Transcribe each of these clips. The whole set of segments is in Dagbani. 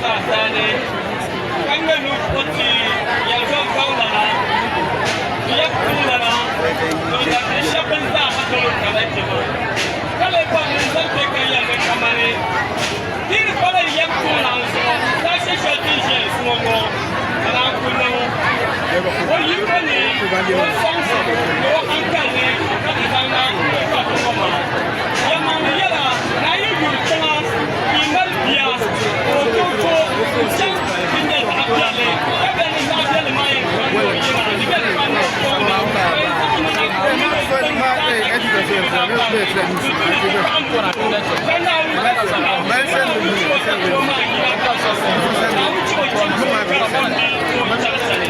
Saasani ka ŋmɛ nuu ti Yɛlgɔŋ Gaŋlana, Yɛm Tiŋlana, ni o dabili shɛba bɛn zaa ha dol o taba kpe maa. Ka lee bɔri ni n zaŋ kpe ka yɛli ni kamani di ni pala yɛm tiŋlan zuɣu zaashe shɛli din ʒiɛya zuŋɔ ŋɔ ka naan ku niŋ o yiko ni o sɔŋsim ni o haŋkali ni ka ti zaŋ na kpa ti ŋɔ maa. Yɛlimaŋli yɛla ni a yi yuri tiŋa ka yi mali bia ka o tooi to n-chaŋ ti nya zaɣ piɛlli, ka bɛ ni zaɣ piɛlli maa yɛn kpa ni o yiŋa di bɛ kpa ni o tooni ka yɛn zaŋ o niŋ o mini o tiŋ zaa sa ka yi ti daa paai di tu ni ti paɣim o ka Naawuni ka sima ni Naawuni chɛ o takoro maa yina ka Naawuni chɛ o chaŋ so ka o ni o chaŋ sani.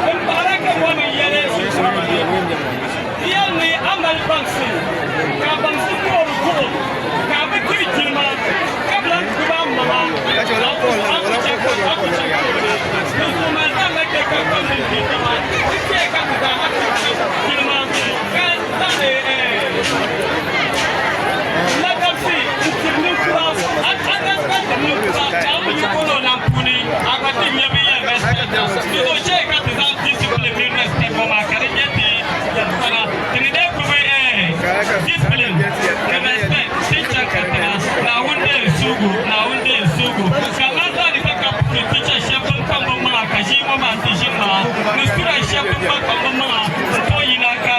Din pahira ka ŋɔ ni yɛli Ti yɛli ni a mali baŋsim, ka a baŋsim toori buɣim, ka a bi diri jilima, ka bi lan gbibi a maŋa, a ku chɛ ka a ku chaŋ tooni. Dinzuɣu mali zaŋ la chɛ ka kpam mini bia dama ti teei ka ti zaa ha tiri jilima, ka zaŋdi ladabsi n-tiri ninkura. A daa tiri ninkura Naawuni yiko ni o nam puuni, a gba ti nya bɛ yɛn respect a. Dinzuɣu chɛ ka ti zaŋ discipline mini respect ŋɔ maa ka di nyɛ ti yɛltɔɣa. Ti ni dee gbubi discipline ni respect ti chaŋ katiŋa, Naawuni deei suugu, Naawuni deei suugu. Ka lan zaani ka ka puhiri teacher shɛba bɛn kpaŋ bɛ maŋa ka ʒii ŋɔ maa ti ʒini maa, ni student shɛba bɛn gba kpaŋ bɛ maŋa n-tooi yina ka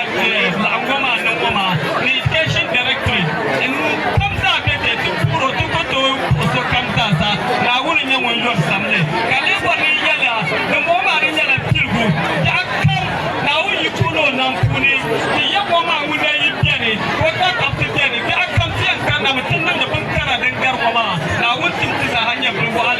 laɣim ŋɔ maa niŋ ŋɔ maa, ni education directorate n kam zaa be bɛ ti puhiri o, ti ku tooi puhi sokam zaa sa. Naawuni n-nyɛ ŋun yuri samli. Ka lee bɔri ni n yɛli a, dimbɔŋɔ maa di nyɛla piligu biɛɣu kam. Naawuni yi puuni o nam puuni, ti yɛm o maa ŋun lee yi beni, ka o tatabo ti beni, biɛɣu kam ti yɛn kanna mi ti niŋdi bin kara din gari ŋɔ maa. Naawuni tim ti zaa ha nyɛ bin waɣinli.